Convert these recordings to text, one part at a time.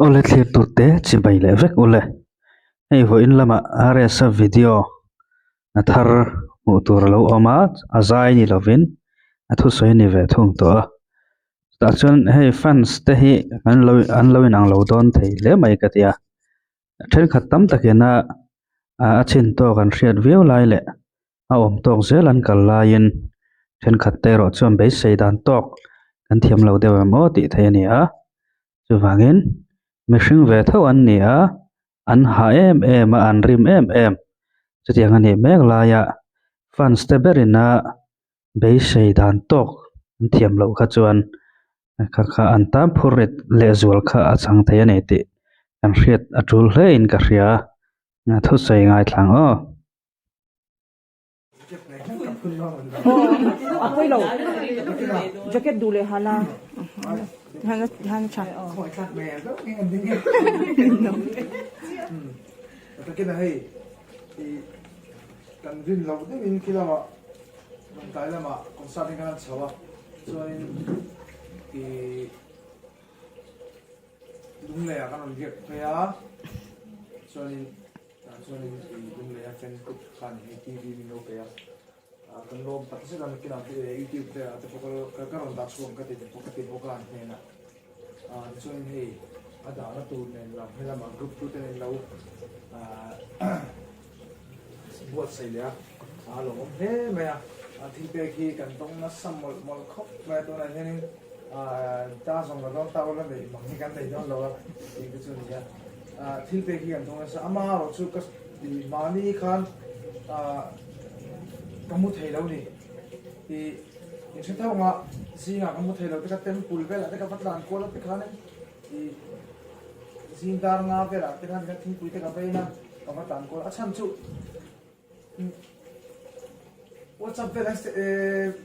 Awle thlir tur te chibai leh vek ule. Hei vawiin lamah RS-a video a thar hmuh tur a lo awm a, a zai ni lovin a thusawi a ni ve thung tawh a. Chutah chuan hei fans te hi an lo an lo inang lo dawn thei hle mai ka ti a. Thenkhat tam takin a a chin tawk an hriat viau lai leh a awm tawk zel an kal laiin thenkhat te erawh chuan beisei dan tawk kan thiam lo deuh em aw tih theih a ni a chuvangin mihring ve tho an ni a an hah em em a an rim em em chutiang a nih mek laia fans te berin a beisei dan tawk an thiam loh kha chuan kha kha an tan phur rit lehzual kha a chang thei a ni tih kan hriat a tul hle in ka hria a thusawi ngaithla ang aw. A pawi lo jacket duh leh hala han tha Kan rin loh deuhin khi lamah Lawngtlai lamah concert hi kan han chho a chuanin ih Lunglei ah kan rawn riak phei a chuanin tah chuanin ih Lunglei a fan group khan hei TV min lo pe a ah kan lawm tak zet a nakinah youtube velah te pawh ka ka rawn dah chhuak ang ka ti ka ti bawk a an hnenah. Ah tichuan hei a dahna tur nen lam helamah group tu te nen lo ah buatsaih leh a a lo awm hle mai a a thil pek hi kan tawng nasa mawlh mawlh khawp mai a tunah hianin ah ta zawng la dawn ta ula neih mang hi kan nei dawn lo a tih te chu a ni a ah thil pek hi kan tawng nasa amaherawh chu ka mahni khan ah ka mu thei lo ni ih. In hre tho anga zingah ka mu thei lo te kha temple velah te ka va tlan kual a te khan ih zing dar nga velah te khan thingpui te ka vein a ka va tlan kual a chhan chu whatsapp velah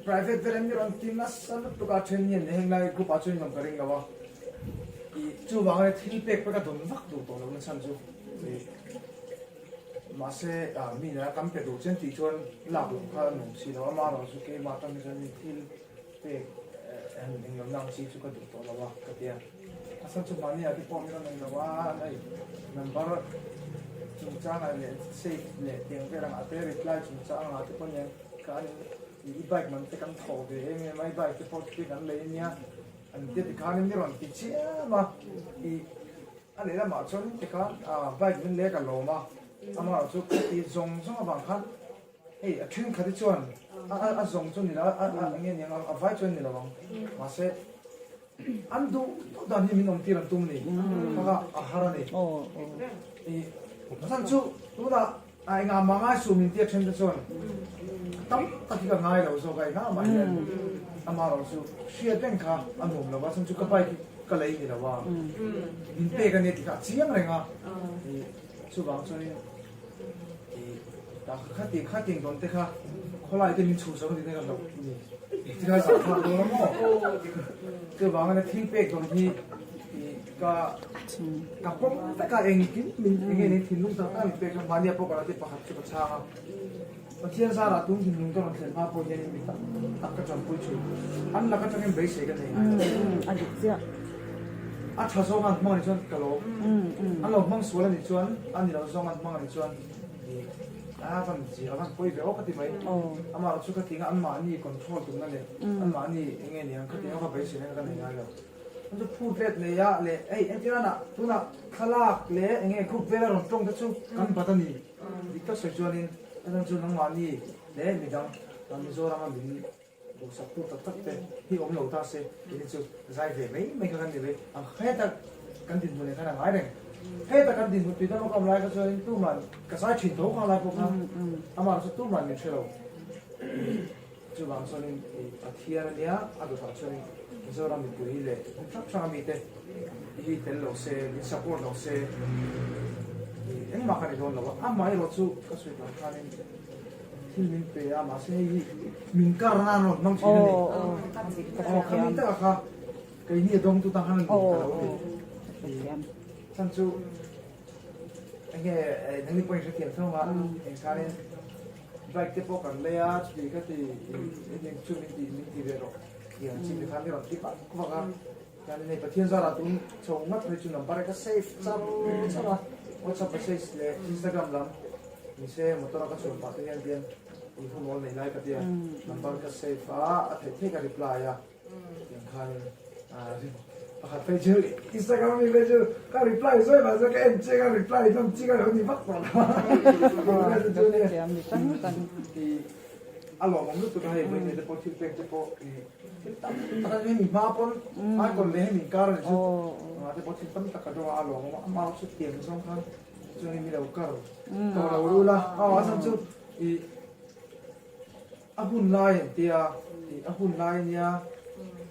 private velah mi rawn ti nasa lutuk a then hian heng lai group ah chuan in awm ka ring lo a ih chuvang a thil pek pawh ka dawn vak duh tawh lo na chhan chu ih. Mahse, mi nena kan pe duh chen tih chuan lak loh kha a nuam si lo. Amaherawh chu keimah atang hi chuan mi thil pek han englo na ang chi chu ka duh tawh lo a ka ti a. A chhan chu mahni ah te pawh min rawn nei lo a, hei number chungchangah leh save leh tiang vel angah te reply chungchangah te pawh nia khan i bike man te kan thawh ve em em a, i bike te pawh chuti kan lei ania an tia tikhanin mi rawn ti chiam a. I. A lehlamah chuan tikhan bike min lek a lawm a, amaherawh chu ka ti zawng zawng avang khan hei a thenkhat hi chuan a zawng chu ni lo a eng nge niang a vai chuan ni lo ang mahse an duh duh dan hi min awm tir an tum a ni kha kha a har a ni i chhan chu tunah a engah mah ngai suh min tia then te chuan tam tak hi ka ngai lo zawk a engah mah hian amaherawh chu hriat reng kha a nuam lo a chhan chu ka bike hi ka lei ni lo a min pek a nia tih kha a chiang reng a ih chuvang chuanin ih tah khati khatiang dawn te kha khawlai te min chhuh zawk a ni te ka hlauh ni tikha zah thlak dawn a maw chuvang a thil pek dawn hi ih ka ka pawm vek a engkim min eng nge ni thinlung tak tak min pek a mahnia pawh ka lo ti pakhat chu ka chhang a Pathian zarah tun thinlung ka rawn thlen hma pawh hianin mi tak tak ka tanpui thin. An lak atangin beisei ka nei ngai lo. A dik chiah. A tha zawng an hmang anih chuan ka lawm. An lo hmang sual anih chuan a ni lo zawng an hmang anih chuan a van zir a van pawi ve aw ka ti mai. Amaherawhchu ka tinga anmahni control tumna leh anmahni eng nge niang ka tinga ka beisei na ka nei ngai lo. Chu chu phut let nei a leh hei entirana tunah thlalak leh eng nge group vela rawn tawng te chu kan bat a ni. Dik tak sawi chuanin a chhan chu nangmahni leh midang Mizorama min duhsaktu tak tak te hi awm lo ta se tih chu zai ve mai mai kha kan ni mai ang. Heta kan dinhmun leh khan a ngai reng. Heta kan dinhmun tui dama ka awm lai kha chuanin tuman ka zai thin tho kha lai pawh kha amah chu tuman min hre lo. Chuvang chuanin Pathian a nia a dawtah chuanin Mizoram mipui leh hmun hrang hranga mite hi tel lo se, min support lo se engmah ka ni dawn lo a, amaherawh chu ka sawi tawh ang khanin thil min pe a mahse hei hi min kar nan rawn hmang thin a ni. Aw khami taka kha keini a dawngtu tan khan a ni ka lo ti. Chhan chu enge nangni pawhin hrethiam thung a engkhanin Bike te pawh kan lei a, chuti ka ti eng chu min ti min ti ve rawh tih ang chi te khan i rawn ti vak vak a. Hian hei Pathian zarah tun chho ngat phei chu number ka save char char a, WhatsApp message leh Instagram lam ni se motor a ka chhuan pah te hian hian ui hun awl nei lai ka tia number ka save a, a theih theih ka reply a tiang khanin pakhat phei chu Instagram ami phei chu ka reply zawi mahse ka en chiang a reply hnam chi ka lo ni vak tawh lo a chu nia a lawmawm lutuk a hei vawiin te pawh thil pek te pawh Thil tam tak a ni hemi hma pawn icon leh hemi inkar a ni chu engah te pawh thil tam tak a dawng a a lawm awm a amah chu tiang zawng khan chuan in mi lo kar tawh lo rul a aw a chhan chu ih a hun lai an tia ih a hun lai ania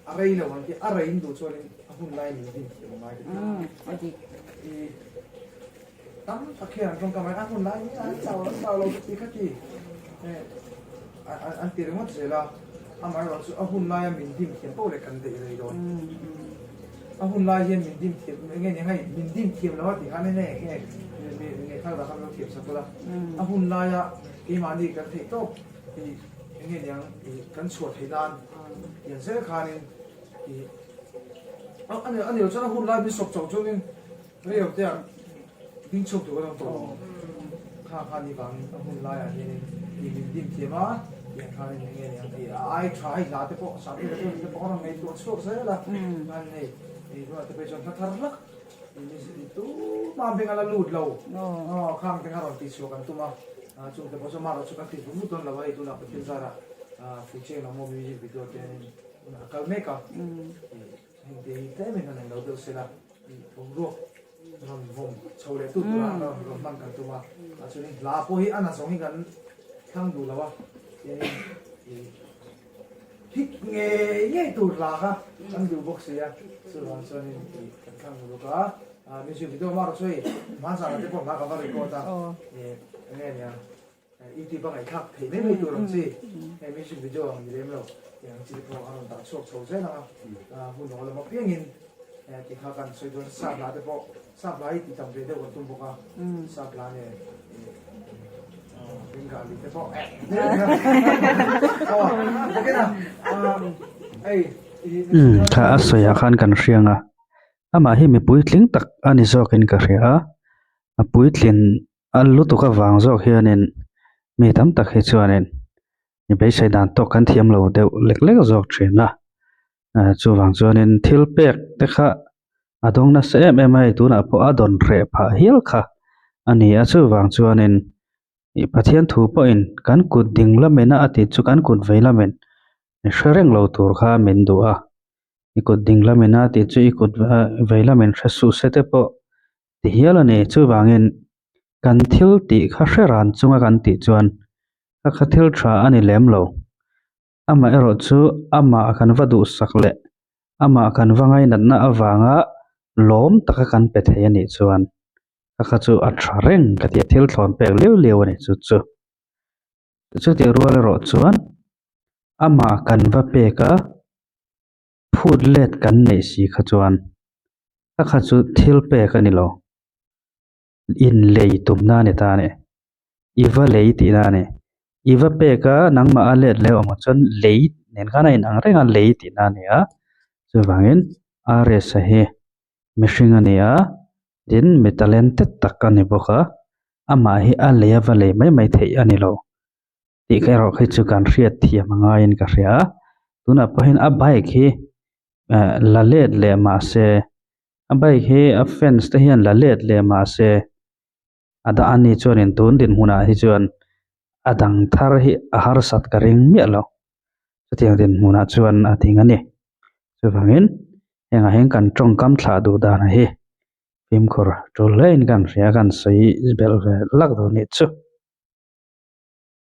a rei lo an tia a rei in duh chuan in a hun lai min din thiam a ngai ka ti ih tam tak hian an tawngkam a hun lai nia an chau an chau lo ti kha ti an ti ringawt zel a amaherawh chu a hun laia min dim thiam poh leh kan daih rei dawn a hun lai hian min dim thiam eng nge ni hei min dim thiam lo a ti khan enge enge enge thar dah khan lo thiam sak ula a hun laia keimahni kan theih tawp ih eng nge niang ih kan chhuah theih nan tiang zel khanin ih a ni a ni lo chuan a hun lai min sawp chauh chuanin Rei lo te ah ding chhuak tur kan awm tawh lo. Kha kha ni vangin a hun laiah hianin i min dim thiam a, tiang khanin eng nge niang hei a ai tha hei hla te pawh sah te te pawh a rawn ngaihtuah chhuak zel a, khan hei i tunah te phei chuan hla thar hlak i tumah beng a la lut lo aw khang te kha rawn tih chhuah kan tum a, chung te pawh chu amaherawh chu kan ti vut vut dawn lo a hei tunah Pathian zarah Fucheng lam maw music video te hianin a kal mek a, heng te hi tlem in han englo deuh sela. Boruak rawn vawm chho leh tut tura rawn rawn hman kan tum a, ah chuanin hla pawh hi a na zawng hi kan thlang duh lo a, tiangin ih hit ngei ngei tur hla kha kan duh bawk si a, chuvang chuanin ih kan thlang duh bawk a, ah music video erawh chu hei hmanzana te pawh hla ka va record a, ih eng nge nia. YouTube a ngaihthlak theih mai mai tur ang chi hei music video ang ni lem lo tih ang chi te pawh a rawn dah chhuak chho zel ang a hun aw lam apiangin ti kha kan sawi dawn sap hla te pawh sap hla hi ti tam ve deuh kan tum bawk a sap hla nen Bengali te pawh Kha a sawiah khan kan hriang a amah hi mi puitling tak a ni zawkin ka hria a a puitlin A lutuk avang zawk hianin mi tam tak hi chuanin mi beisei dan tawk kan thiam lo deuh lek lek zawk thin a, chuvang chuanin thil pek te kha a dawng nasa em em a hei tunah pawh a dawn hreh phah hial kha a ni a, chuvang chuanin ih Pathian thu pawhin kan kut ding lamin a a tih chu kan kut vei lamin hre reng lo tur kha min duh a, i kut ding lamin a tih chu i kut vei lamin hre suh se te pawh. Ti hial a ni. Chuvangin kan thil tih kha hre ran chunga kan tih chuan ka kha thil tha a ni lem lo. Amah erawh chu amah kan va duhsak leh amah kan va ngainatna avanga lawm taka kan pe thei a nih chuan ka kha chu a tha reng ka ti a, thil thlawn pek liau liau a ni chu chu. Chutih rual erawh chuan amah kan va pek a. Phut let kan neih si kha chuan a kha chu thil pek a ni lo, in lei tumna a ni ta a ni, i va lei tihna a ni, i va pek a nangmah a let leh awm ang chuan lei nen khan a inang reng a lei tihna a ni a, chuvangin RS-a hi mihring a ni a, tin mi talented tak a ni bawk a, amah hi a lei a va lei mai mai theih a ni lo. Tih ka erawh khi chu kan hriat thiam a ngaiin ka hria a tunah pawh hian a bike hi eh la let leh mahse a bike hi a fans te hian la let leh mahse a dah a ni chuanin tun dinhmunah hi chuan a dang thar hi a harsat ka ring miah lo chutiang dinhmunah chuan a ding a ni chuvangin hengah hian kan tawngkam thlah duh dan hi fimkhur tul hlein kan hria kan sawi belh ve lak dawn anih chu.